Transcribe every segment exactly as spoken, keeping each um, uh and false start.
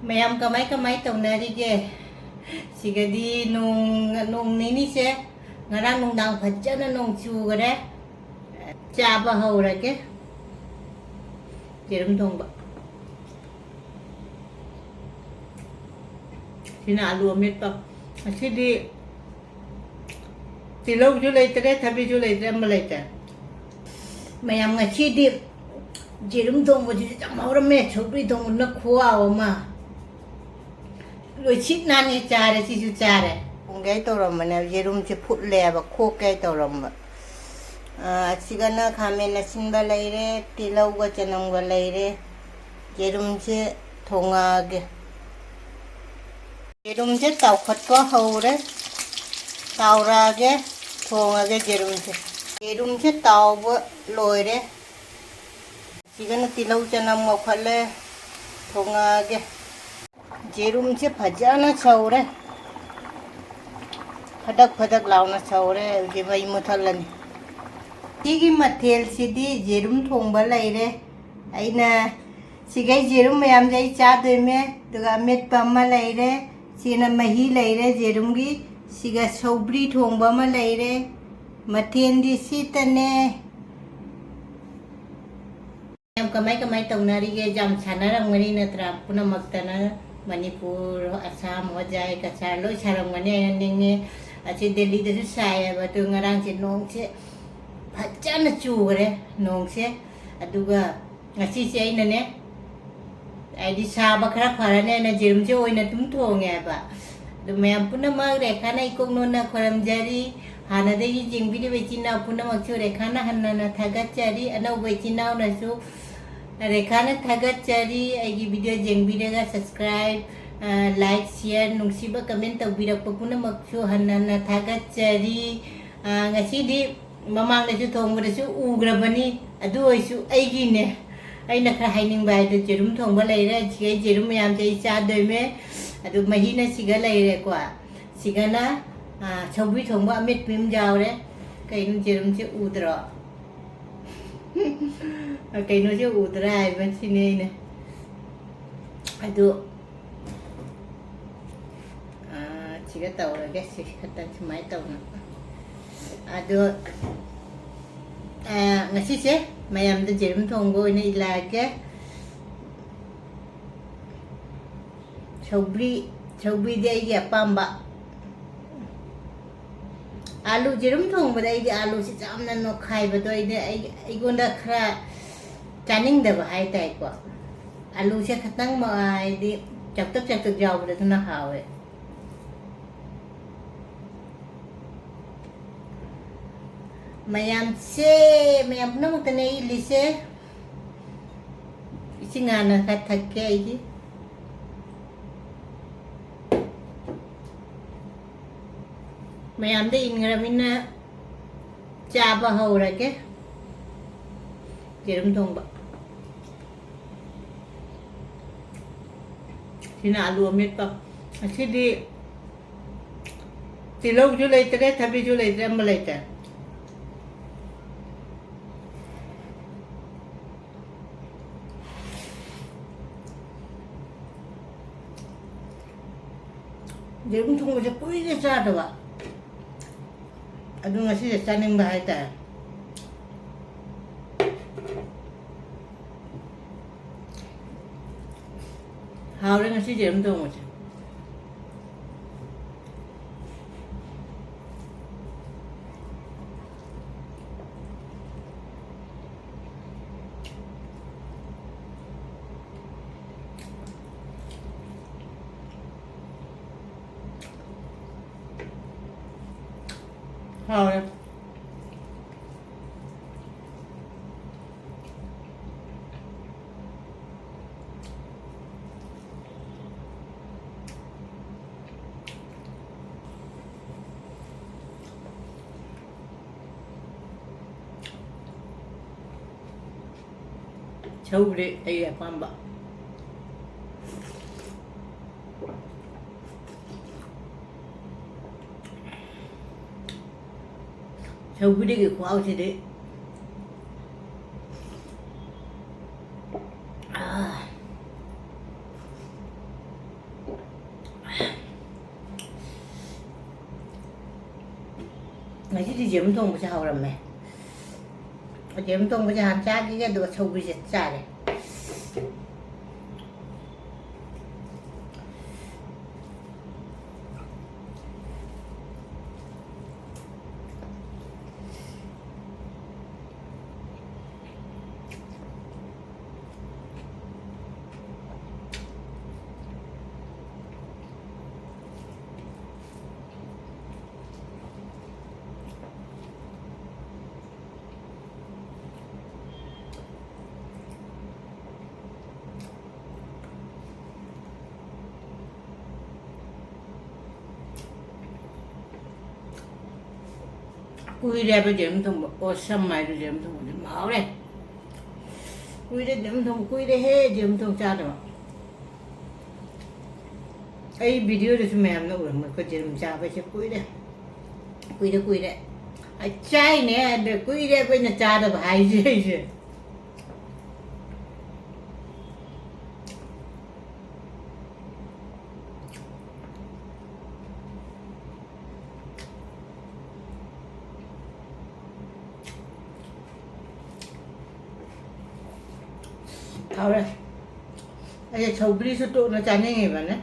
ꯃꯌꯥꯝ ꯀꯃꯥꯏ ꯀꯃꯥꯏ ꯇꯧꯅꯔꯤꯒꯦ? ꯁꯤꯒꯗꯤ ꯅꯣꯡ, ꯅꯣꯡ ꯅꯤꯅꯤꯁꯦ, ꯉꯔꯥꯡ ꯅꯨꯡꯗꯥꯡ ꯐꯖꯅ ꯅꯣꯡ ꯆꯨꯈꯔꯦ꯫ ꯆꯥꯕ ꯍꯧꯔꯒꯦ꯫ ꯌꯦꯔꯨꯝ ꯊꯣꯡꯕ꯫ ꯁꯤꯅ ꯑꯂꯨ ꯑꯃꯦꯠꯄ꯫ ꯉꯁꯤꯗꯤ ꯇꯤꯜꯍꯧꯁꯨ ꯂꯩꯇ꯭ꯔꯦ, ꯊꯕꯤꯁꯨ ꯂꯩꯇ꯭ꯔꯦ, ꯑꯃ ꯂꯩꯇ꯭ꯔꯦ꯫ ꯃꯌꯥꯝ, ꯉꯁꯤꯗꯤ ꯌꯦꯔꯨꯝ ꯊꯣꯡꯕꯁꯤꯁꯨ ꯌꯥꯝ ꯍꯧꯔꯝꯃꯦ꯫ ꯁꯧꯒ꯭ꯔꯤ ꯊꯣꯡꯕꯅ ꯈꯨꯍꯥꯎ ꯑꯃ꯫ ꯂꯣꯏꯁꯤꯠ ꯅꯥꯟꯅ ꯆꯥꯔꯦ, ꯁꯤꯁꯨ ꯆꯥꯔꯦ꯫ ꯊꯣꯡꯒꯦ ꯇꯧꯔꯝꯕꯅꯦ, ꯌꯦꯔꯨꯝꯁꯦ ꯐꯨꯠꯂꯦꯕ, ꯈꯣꯛꯀꯦ ꯇꯧꯔꯝꯕ꯫ ꯑ, ꯑꯁꯤꯒꯅ ꯈꯥꯃꯦꯟ ꯑꯁꯤꯟꯕ ꯂꯩꯔꯦ, ꯇꯤꯜꯍꯧꯒ ꯆꯅꯝꯒ ꯂꯩꯔꯦ꯫ ꯌꯦꯔꯨꯝꯁꯦ ꯊꯣꯡꯉꯛꯑꯒꯦ꯫ ꯌꯦꯔꯨꯝꯁꯦ ꯇꯥꯎꯈꯠꯄ ꯍꯧꯔꯦ꯫ ꯇꯥꯎꯔꯛꯑꯒꯦ, ꯊꯣꯡꯉꯒꯦ ꯌꯦꯔꯨꯝꯁꯦ꯫ ꯌꯦꯔꯨꯝꯁꯦ ꯇꯥꯎꯕ ꯂꯣꯏꯔꯦ꯫ ꯁꯤꯒꯅ ꯇꯤꯜꯍꯧ ꯆꯅꯝ ꯉꯧꯈꯠꯂꯦ, ꯊꯣꯡꯉꯛꯑꯒꯦ꯫ ꯌꯦꯔꯨꯝꯁꯦ ꯐꯖꯅ ꯁꯧꯔꯦ, ꯐꯗꯛ ꯐꯗꯛ ꯂꯥꯎꯅ ꯁꯧꯔꯦ꯫ ꯍꯧꯖꯤꯛ ꯃꯩ ꯃꯨꯊꯠꯂꯅꯤ꯫ ꯁꯤꯒꯤ ꯃꯊꯦꯜꯁꯤꯗꯤ ꯌꯦꯔꯨꯝ ꯊꯣꯡꯕ ꯂꯩꯔꯦ꯫ ꯑꯩꯅ ꯁꯤꯒꯩ ꯌꯦꯔꯨꯝ ꯃꯌꯥꯝꯁꯦ ꯑꯩ ꯆꯥꯗꯣꯏꯅꯦ꯫ ꯑꯗꯨꯒ ꯑꯃꯦꯠꯄ ꯑꯃ ꯂꯩꯔꯦ꯫ ꯁꯤꯅ ꯃꯍꯤ ꯂꯩꯔꯦ ꯌꯦꯔꯨꯝꯒꯤ꯫ ꯁꯤꯒ ꯁꯧꯒ꯭ꯔꯤ ꯊꯣꯡꯕ ꯑꯃ ꯂꯩꯔꯦ꯫ ꯃꯊꯦꯜꯗꯤ ꯁꯤꯇꯅꯦ꯫ ꯌꯥꯝ ꯀꯃꯥꯏ ꯀꯃꯥꯏ ꯇꯧꯅꯔꯤꯒꯦ? ꯌꯥꯝ ꯁꯥꯟꯅꯔꯝꯒꯅꯤ ꯅꯠꯇ꯭ꯔꯥ? ꯄꯨꯝꯅꯃꯛꯇꯅ ꯃꯅꯤꯄꯨꯔ, ꯑꯁꯥꯝ, ꯍꯣꯖꯥꯏ, ꯀꯁꯥꯔ ꯂꯣꯏ ꯁꯥꯔꯝꯒꯅꯤ ꯍꯥꯏꯅ ꯅꯤꯡꯉꯦ꯫ ꯑꯁꯤ ꯗꯦꯜꯂꯤꯗꯁꯨ ꯁꯥꯏꯌꯦꯕ, ꯑꯗꯨ ꯉꯔꯥꯡꯁꯦ ꯅꯣꯡꯁꯦ ꯐꯖꯅ ꯆꯨꯈ꯭ꯔꯦ꯫ ꯅꯣꯡꯁꯦ꯫ ꯑꯗꯨꯒ ꯉꯁꯤꯁꯦ ꯑꯩꯅꯅꯦ, ꯍꯥꯏꯗꯤ ꯁꯥꯕ ꯈꯔ ꯐꯔꯅꯦꯅ ꯌꯦꯔꯨꯝꯁꯦ ꯑꯣꯏꯅ ꯑꯗꯨꯝ ꯊꯣꯡꯉꯦꯕ꯫ ꯑꯗꯨ ꯃꯌꯥꯝ ꯄꯨꯝꯅꯃꯛ ꯔꯦꯈꯥꯅ ꯏꯀꯣꯛ ꯅꯣꯟꯅ ꯈꯣꯏꯔꯝꯖꯔꯤ꯫ ꯍꯥꯟꯅꯗꯒꯤ ꯌꯦꯡꯕꯤꯔꯤꯕ ꯏꯆꯤꯟ ꯏꯅꯥꯎ ꯄꯨꯝꯅꯃꯛꯁꯨ ꯔꯦꯈꯥꯅ ꯍꯟꯅ ꯍꯟꯅ ꯊꯥꯒꯠꯆꯔꯤ꯫ ꯑꯅꯧꯕ ꯏꯆꯤꯟ ꯏꯅꯥꯎꯅꯁꯨ ꯔꯦꯈꯥꯅ ꯊꯥꯒꯠꯆꯔꯤ꯫ ꯑꯩꯒꯤ video ꯌꯦꯡꯕꯤꯔꯒ subscribe, ꯑ, like, share, ꯅꯨꯡꯁꯤꯕ comment ꯇꯧꯕꯤꯔꯛꯄ ꯄꯨꯝꯅꯃꯛꯁꯨ ꯍꯟꯅ ꯍꯟꯅ ꯊꯥꯒꯠꯆꯔꯤ꯫ ꯑ, ꯉꯁꯤꯗꯤ ꯃꯃꯥꯡꯗꯁꯨ ꯊꯣꯡꯕꯗꯁꯨ ꯎꯈ꯭ꯔꯕꯅꯤ, ꯑꯗꯨ ꯑꯣꯏꯔꯁꯨ ꯑꯩꯒꯤꯅꯦ꯫ ꯑꯩꯅ ꯈꯔ ꯍꯥꯏꯅꯤꯡꯕ ꯍꯥꯏꯗꯤ ꯌꯦꯔꯨꯝ ꯊꯣꯡꯕ ꯂꯩꯔꯦ, ꯁꯤꯒꯩ ꯌꯦꯔꯨꯝ ꯃꯌꯥꯝꯁꯦ ꯑꯩ ꯆꯥꯗꯣꯏꯅꯦ꯫ ꯑꯗꯨ ꯃꯍꯤꯅ ꯁꯤꯒ ꯂꯩꯔꯦꯀꯣ꯫ ꯁꯤꯒꯅ, ꯑ, ꯁꯧꯒ꯭ꯔꯤ ꯊꯣꯡꯕ ꯑꯃꯦꯠꯄ ꯑꯃ ꯌꯥꯎꯔꯦ꯫ ꯀꯩꯅꯣ ꯌꯦꯔꯨꯝꯁꯦ ꯎꯗ꯭ꯔꯣ? ꯀꯩꯅꯣꯁꯦ ꯎꯗ꯭ꯔꯥ ꯍꯥꯏꯕ ꯁꯤꯅꯦ ꯑꯩꯅ꯫ ꯑꯗꯨ ꯁꯤꯒ ꯇꯧꯔꯒꯦ, ꯁꯤ ꯈꯛꯇꯪ ꯁꯨꯃꯥꯏꯅ ꯇꯧꯅ꯫ ꯑꯗꯣ, ꯑ, ꯉꯁꯤꯁꯦ ꯃꯌꯥꯝꯗ ꯌꯦꯔꯨꯝ ꯊꯣꯡꯕ ꯑꯣꯏꯅ ꯏꯜꯂꯛꯑꯒꯦ꯫ ꯁꯧꯒ꯭ꯔꯤ, ꯁꯧꯒ꯭ꯔꯤꯗꯤ ꯑꯩꯒꯤ ꯑꯄꯥꯝꯕ꯫ ꯑꯥꯂꯨ, ꯌꯦꯔꯨꯝ ꯊꯣꯡꯕꯗ ꯑꯩꯗꯤ ꯑꯥꯂꯨꯁꯤ ꯌꯥꯝꯅ ꯅꯣꯈꯥꯏꯕꯗꯣ ꯑꯩꯗꯤ, ꯑꯩ, ꯑꯩꯉꯣꯟꯗ ꯈꯔ ꯆꯥꯅꯤꯡꯗꯕ ꯍꯥꯏꯇꯥꯔꯦꯀꯣ꯫ ꯑꯥꯂꯨꯁꯦ ꯈꯇꯪ ꯃ-, ꯍꯥꯏꯗꯤ ꯆꯥꯛꯇꯛ ꯆꯥꯛꯇꯛ ꯌꯥꯎꯕꯗꯣ ꯑꯗꯨꯅ ꯍꯥꯎꯋꯦ꯫ ꯃꯌꯥꯝꯁꯦ, ꯃꯌꯥꯝ ꯄꯨꯝꯅꯃꯛꯇꯅꯦ ꯑꯩ ꯏꯜꯂꯤꯁꯦ꯫ ꯏꯁꯤꯡ ꯍꯥꯟꯅ ꯈꯔ ꯊꯛꯀꯦ ꯑꯩꯒꯤ꯫ ꯃꯌꯥꯝꯗ ꯏꯟꯈ꯭ꯔꯃꯤꯅ ꯆꯥꯕ ꯍꯧꯔꯒꯦ꯫ ꯌꯦꯔꯨꯝ ꯊꯣꯡꯕ꯫ ꯁꯤꯅ ꯑꯂꯨ ꯑꯃꯦꯠꯄ꯫ ꯉꯁꯤꯗꯤ ꯇꯤꯜꯍꯧꯁꯨ ꯂꯩꯇ꯭ꯔꯦ, ꯊꯕꯤꯁꯨ ꯂꯩꯇ꯭ꯔꯦ, ꯑꯃ ꯂꯩꯇ꯭ꯔꯦ꯫ ꯌꯦꯔꯨꯝ ꯊꯣꯡꯕꯁꯦ ꯀꯨꯏꯔꯦ ꯆꯥꯗꯕ꯫ ꯑꯗꯨ ꯉꯁꯤꯁꯦ ꯆꯥꯅꯤꯡꯕ ꯍꯥꯏꯇꯥꯔꯦ꯫ ꯍꯥꯎꯔꯦ ꯉꯁꯤꯁꯦ ꯌꯦꯔꯨꯝ ꯊꯣꯡꯕꯁꯦ꯫ ꯍꯥꯎꯔꯦ꯫ ꯁꯧꯒ꯭ꯔꯤ ꯑꯩꯒꯤ ꯑꯄꯥꯝꯕ꯫ ꯁꯧꯒ꯭ꯔꯤꯒꯤ ꯈꯨꯍꯥꯎꯁꯤꯗꯤ꯫ ꯑꯥ꯫ ꯉꯁꯤꯗꯤ ꯖꯦꯝ ꯊꯣꯡꯕꯁꯦ ꯍꯧꯔꯝꯃꯦ꯫ ꯖꯦꯝ ꯊꯣꯡꯕꯁꯦ ꯍꯥꯟꯅ ꯆꯥꯈꯤꯒꯦ, ꯑꯗꯨꯒ ꯁꯧꯒ꯭ꯔꯤꯁꯦ ꯆꯥꯔꯦ꯫ ꯀꯨꯏꯔꯦꯕ ꯖꯦꯝ ꯊꯣꯡꯕ꯫ ꯑꯣ, ꯁꯝ ꯍꯥꯏꯕ ꯖꯦꯝ ꯊꯣꯡꯕꯁꯦ ꯌꯥꯝ ꯍꯥꯎꯔꯦ꯫ ꯀꯨꯏꯔꯦ ꯖꯦꯝ ꯊꯣꯡ, ꯀꯨꯏꯔꯦꯍꯦ ꯖꯦꯝ ꯊꯣꯡ ꯆꯥꯗꯕ꯫ ꯑꯩ ꯚꯤꯗꯤꯑꯣꯗꯁꯨ ꯃꯌꯥꯝꯅ ꯎꯔꯝꯃꯣꯏꯀꯣ, ꯖꯦꯝ ꯆꯥꯕꯁꯦ ꯀꯨꯏꯔꯦ꯫ ꯀꯨꯏꯔꯦ, ꯀꯨꯏꯔꯦ꯫ ꯑꯩ ꯆꯥꯏꯅꯦ, ꯑꯗ ꯀꯨꯏꯔꯦ ꯑꯩꯈꯣꯏꯅ ꯆꯥꯗꯕ ꯍꯥꯏꯁꯦ ꯑꯩꯁꯦ꯫ ꯍꯥꯎꯔꯦ꯫ ꯑꯩꯁꯦ ꯁꯧꯒ꯭ꯔꯤꯁꯨ ꯇꯣꯠꯅ ꯆꯥꯅꯤꯡꯉꯤꯕꯅꯦ꯫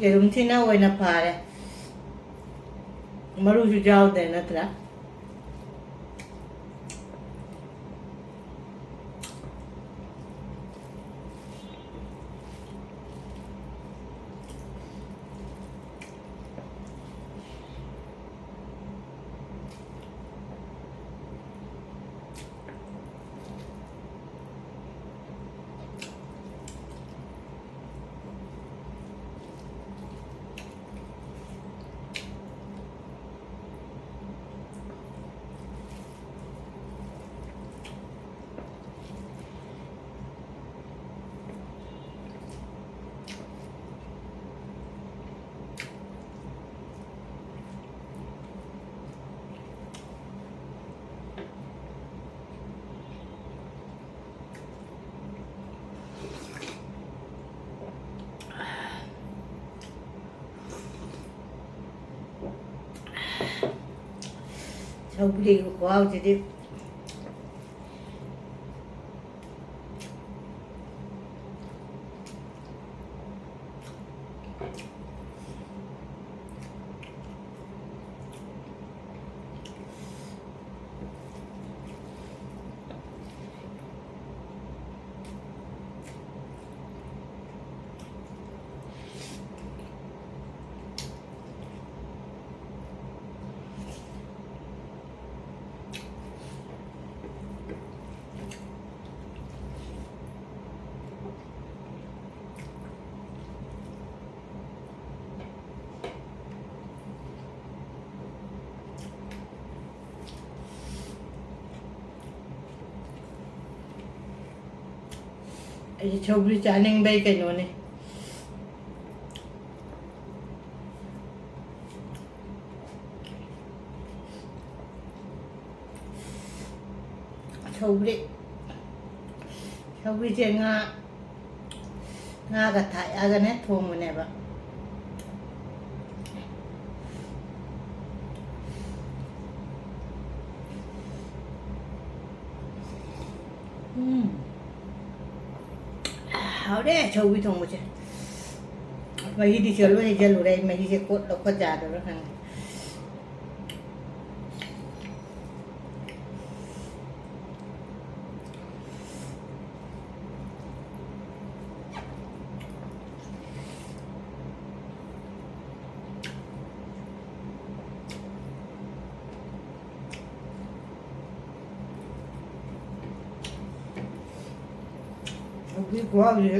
ꯌꯦꯔꯨꯝꯁꯤꯅ ꯑꯣꯏꯅ ꯐꯔꯦ, ꯃꯔꯨꯁꯨ ꯌꯥꯎꯗ꯭ꯔꯦ ꯅꯠꯇ꯭ꯔꯥ? ꯁꯧꯒ꯭ꯔꯤꯒꯤ ꯈꯨꯍꯥꯎꯁꯤꯗꯤ꯫ ꯑꯩꯁꯦ ꯁꯧꯒ꯭ꯔꯤ ꯆꯥꯅꯤꯡꯕꯩ ꯀꯩꯅꯣꯅꯦ꯫ ꯁꯧꯒ꯭ꯔꯤ, ꯁꯧꯒ꯭ꯔꯤꯁꯦ ꯉꯥ, ꯉꯥꯒ ꯊꯥꯛꯑꯒꯅꯦ ꯊꯣꯡꯕꯅꯦꯕ꯫ ꯎꯝ꯫ ꯍꯥꯎꯔꯦ ꯁꯧꯒ꯭ꯔꯤ ꯊꯣꯡꯕꯁꯦ꯫ ꯃꯍꯤꯗꯤ ꯆꯦꯜꯂꯣꯏ ꯍꯩꯖꯜꯂꯨꯔꯦ꯫ ꯑꯩ ꯃꯍꯤꯁꯦ ꯀꯣꯠ ꯂꯧꯈꯠ ꯌꯥꯗꯕ꯭ꯔꯥ ꯈꯪꯗꯦ꯫ ꯁꯧꯒ꯭ꯔꯤ ꯈꯨꯍꯥꯎꯁꯦ꯫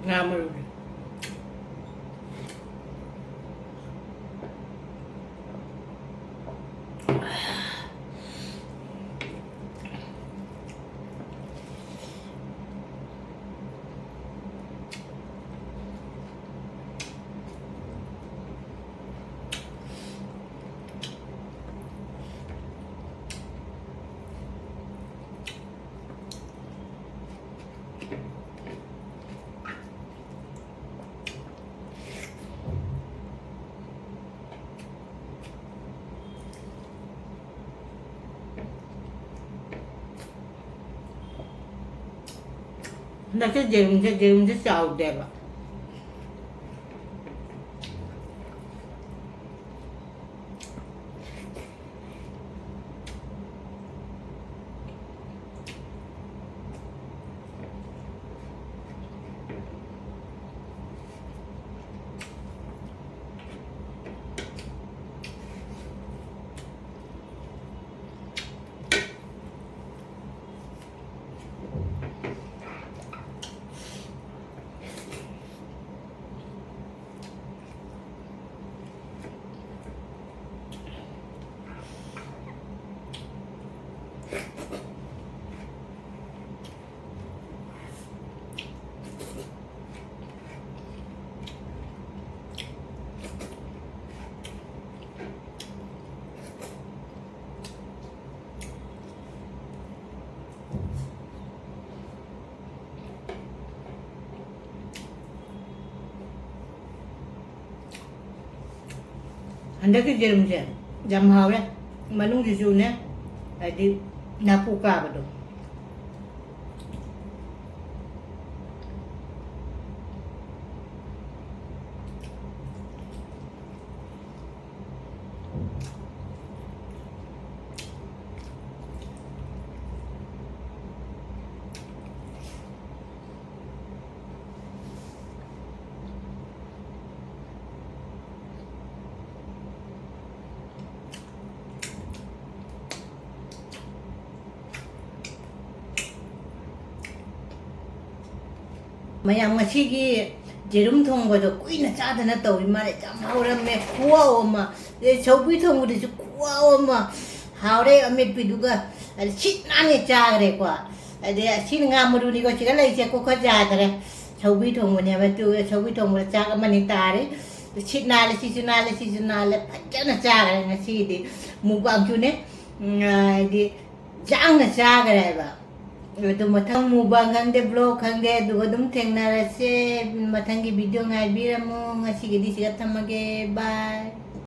ꯉꯥ ꯃꯔꯨꯗꯣ꯫ ꯍꯟꯗꯛꯁꯦ ꯌꯦꯔꯨꯝꯁꯦ, ꯌꯦꯔꯨꯝꯁꯦ ꯆꯥꯎꯗꯦꯕ꯫ ꯍꯟꯗꯛꯀꯤ ꯌꯦꯔꯨꯝꯁꯦ ꯌꯥꯝ ꯍꯥꯎꯔꯦ꯫ ꯃꯅꯨꯡꯁꯤꯁꯨꯅꯦ, ꯍꯥꯏꯗꯤ ꯅꯥꯄꯨ ꯀꯥꯕꯗꯣ꯫ ꯃꯌꯥꯝ, ꯉꯁꯤꯒꯤ ꯌꯦꯔꯨꯝ ꯊꯣꯡꯕꯗꯣ ꯀꯨꯏꯅ ꯆꯥꯗꯅ ꯇꯧꯔꯤ ꯃꯥꯜꯂꯦ, ꯌꯥꯝ ꯍꯥꯎꯔꯝꯃꯦ, ꯈꯨꯍꯥꯎ ꯑꯃ꯫ ꯑꯗꯩ ꯁꯧꯒ꯭ꯔꯤ ꯊꯣꯡꯕꯗꯨꯁꯨ ꯈꯨꯍꯥꯎ ꯑꯃ꯫ ꯍꯥꯎꯔꯦ ꯑꯃꯦꯠꯄꯤꯗꯨꯒ꯫ ꯑꯗꯩ ꯁꯤꯠ ꯅꯥꯟꯅ ꯆꯥꯈ꯭ꯔꯦꯀꯣ꯫ ꯑꯗꯩ ꯑꯁꯤꯅ ꯉꯥ ꯃꯔꯨꯅꯤꯀꯣ ꯁꯤꯒ ꯂꯩꯁꯦ, ꯀꯣ ꯈꯔ ꯆꯥꯗ꯭ꯔꯦ꯫ ꯁꯧꯒ꯭ꯔꯤ ꯊꯣꯡꯕꯅꯦꯕ, ꯑꯗꯨ ꯁꯧꯒ꯭ꯔꯤ ꯊꯣꯡꯕꯗ ꯆꯥꯛ ꯑꯃꯅꯤ ꯇꯥꯔꯦ꯫ ꯁꯤꯠ ꯅꯥꯜꯂꯦ, ꯁꯤꯁꯨ ꯅꯥꯜꯂꯦ, ꯁꯤꯁꯨ ꯅꯥꯜꯂꯦ, ꯐꯖꯅ ꯆꯥꯈ꯭ꯔꯦ ꯉꯁꯤꯒꯤꯗꯤ꯫ ꯃꯨꯛꯕꯥꯡꯁꯨꯅꯦ, ꯎꯝ, ꯍꯥꯏꯗꯤ ꯌꯥꯡꯅ ꯆꯥꯈ꯭ꯔꯦꯕ꯫ ꯑꯗꯨ ꯃꯊꯪ ꯃꯨꯛꯕꯥꯡ ꯈꯪꯗꯦ, ꯕ꯭ꯂꯣꯒ ꯈꯪꯗꯦ, ꯑꯗꯨꯒ ꯑꯗꯨꯝ ꯊꯦꯡꯅꯔꯁꯦ꯫ ꯃꯊꯪꯒꯤ ꯚꯤꯗꯤꯑꯣ ꯉꯥꯏꯕꯤꯔꯝꯃꯨ꯫ ꯉꯁꯤꯒꯤꯗꯤ ꯁꯤꯒ ꯊꯝꯃꯒꯦ꯫ ꯕꯥꯏ꯫